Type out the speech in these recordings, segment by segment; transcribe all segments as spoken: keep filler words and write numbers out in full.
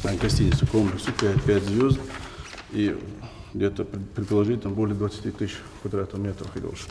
Гостиница, комплекс пять, пять звезд. И где-то, пред- предположительно, более двадцати тысяч квадратных метров или больше.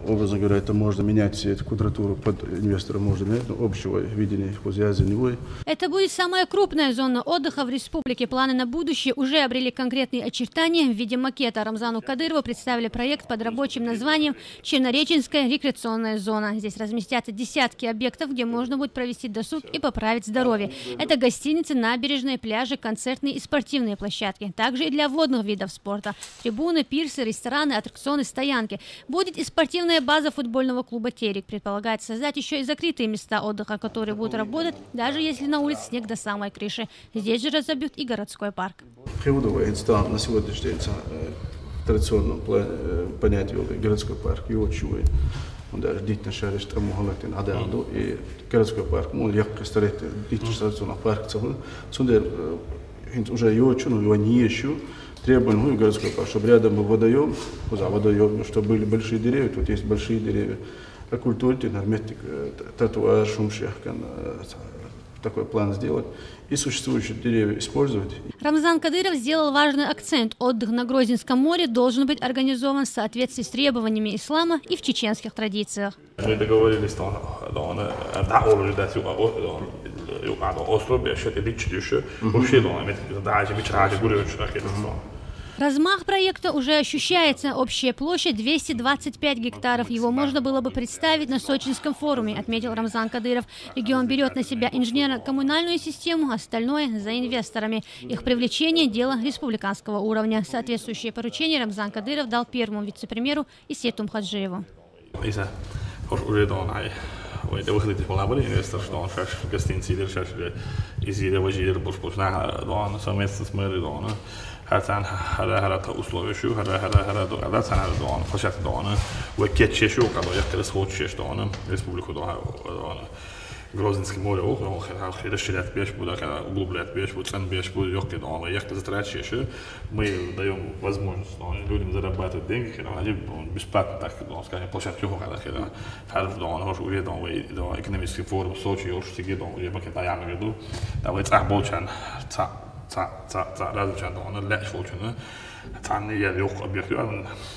Образно говоря, это можно менять всю эту квадратуру под инвестора, можно менять, но общего видения по связи не будет. Это будет самая крупная зона отдыха в республике. Планы на будущее уже обрели конкретные очертания в виде макета. Рамзану Кадырову представили проект под рабочим названием «Чернореченская рекреационная зона». Здесь разместятся десятки объектов, где можно будет провести досуг и поправить здоровье. Это гостиницы, набережные, пляжи, концертные и спортивные площадки. Также и для водных видов спорта. Трибуны, пирсы, рестораны, аттракционы, стоянки. Будет и спортивная база футбольного клуба «Терек». Предполагается создать еще и закрытые места отдыха, которые будут работать, даже если на улице снег до самой крыши. Здесь же разобьют и городской парк. Хевдовый стан на сегодняшний день э, в традиционном плане э, понятии городской парк и очень. Он даже действительно шаришь тому галактин аданду и городской парк. Ну, я как стараюсь действительно традиционный парк цаху. Сундер уже и очень, но его не ищу. Требования городской парк, чтобы рядом был водоем, за водоем, чтобы были большие деревья, тут есть большие деревья. Окультурить, нарметик, тротуар, шумшехкан, такой план сделать и существующие деревья использовать. Рамзан Кадыров сделал важный акцент. Отдых на Грозненском море должен быть организован в соответствии с требованиями ислама и в чеченских традициях. Мы договорились, что он, да, он, да, он уже дать юга, он, юга, он остров, я считаю, лично еще. Вообще, да, он, да, я мечтаю, я говорю, что так это, что Размах проекта уже ощущается. Общая площадь двести двадцать пять гектаров. Его можно было бы представить на сочинском форуме, отметил Рамзан Кадыров. Регион берет на себя инженерно-коммунальную систему, остальное за инвесторами. Их привлечение – дело республиканского уровня. Соответствующее поручение Рамзан Кадыров дал первому вице-премьеру Исету Мухаджиеву. Иса, хош уже дон ай. Ой, да выходите была бы инвестор, что он шаш гостиницы или шаш изиля вожили буш буш на дон совместно с мэрой дона. Хацан хара хара та условия шу хара хара хара до ада цана дон площадка дона. Вы кетче шу кадо я крес хоче что он республику дона. Грозненский море, ох, ох, ох, расширять пеш буду, когда углублять пеш буду, цен пеш буду, ёхки дон, я затраче шу. Мы даем возможность дон людям зарабатывать деньги, когда они бесплатно так дон, скажем, площадки ох, когда когда. Харф дон, хош уже дон, вы дон экономический форум Сочи, хош сиги дон, уже бакет аян виду. Да вы цах болчан, ца ца ца ца разучан дон, леш болчан. Цан я ёх объект,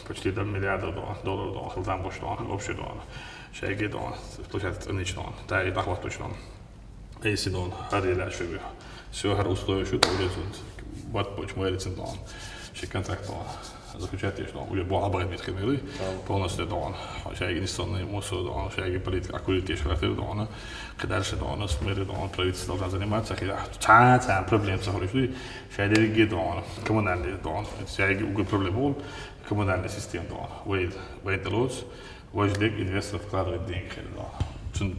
почти до миллиарда дон, доллар дон, хылдан бош дон, общий дон. Шайги дон, площадка ценич дон, да и доход точно. Если дон, хар я леш. Все хар условия шу, то уже тут бат поч мой рецен дон. Ши контракт дон. Заключать еш дон, уже была бай мет камеры, полностью дон. Шайги инвестиционный мусор дон, шайги политика, акулит еш характер дон. Дальше дон, с мэрой дон, правительство должно заниматься, когда ца ца проблем сахоришли, шайги дон, коммунальный дон, шайги угол проблем был, коммунальная система дон. Вейд, вейд лоц, ваш дек инвестор вкладывает деньги дон.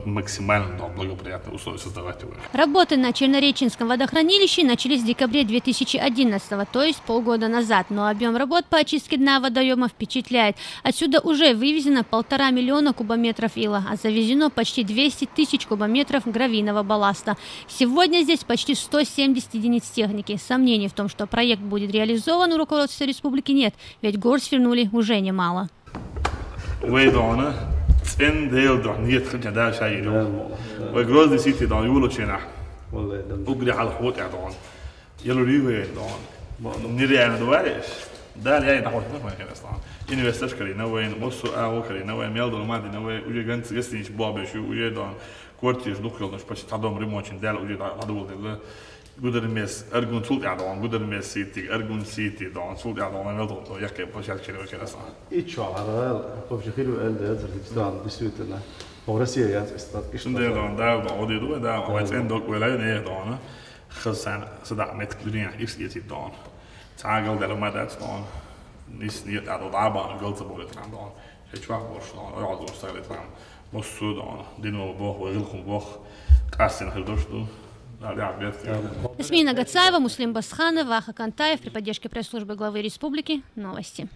Максимально дон благоприятные условия создавать его. Работы на Чернореченском водохранилище начались в декабре две тысячи одиннадцатого, то есть полгода назад. Но объем работ по очистке дна водоема впечатляет. Отсюда уже вывезено полтора миллиона кубометров ила, а завезено почти двести тысяч кубометров гравийного балласта. Сегодня здесь почти сто семьдесят единиц техники. Сомнений в том, что проект будет реализован, у руководства республики нет, ведь гор свернули уже немало. Вейдона, цен дел дон, нет, хотя да, шайги дон. Вей Грозный сити дон, юло чена. Угри хал хот я дон. Ело риве дон. Нереально говоришь. Да, я не доход на моей дон. Инвестор кали на вей, мосу ао кали на вей, мел дон мади на вей, уже ганц гостинич бобе шу, уже дон. Квартир дух ёлдаш почти та дом ремонтин дел, уже да, да дол дел. Гудермес, Эргун султ я дон, Гудермес сити, Эргун сити дон, султ я дон, мел дон, я ке площадка через кеда сан. И чё, а вообще хиру эл да, это действительно. По России я стат. Иште дон, да, дон, оди ду, да, вайт эндок вела не дон. Хасан сада мет клиния икс ети дон. Цагал дел мадат дон. Нис нет, а дон, да, бан, гал заболит дон. Хечвах борш дон, ой, дон, сагрит дон. Мосу дон, дин ва бох, ва гил хум бох. Касин хирдош ду. Да, да, бет. Эсмина Гацаева, Муслим Басханов, Ваха Кантаев при поддержке пресс-службы главы республики. Новости.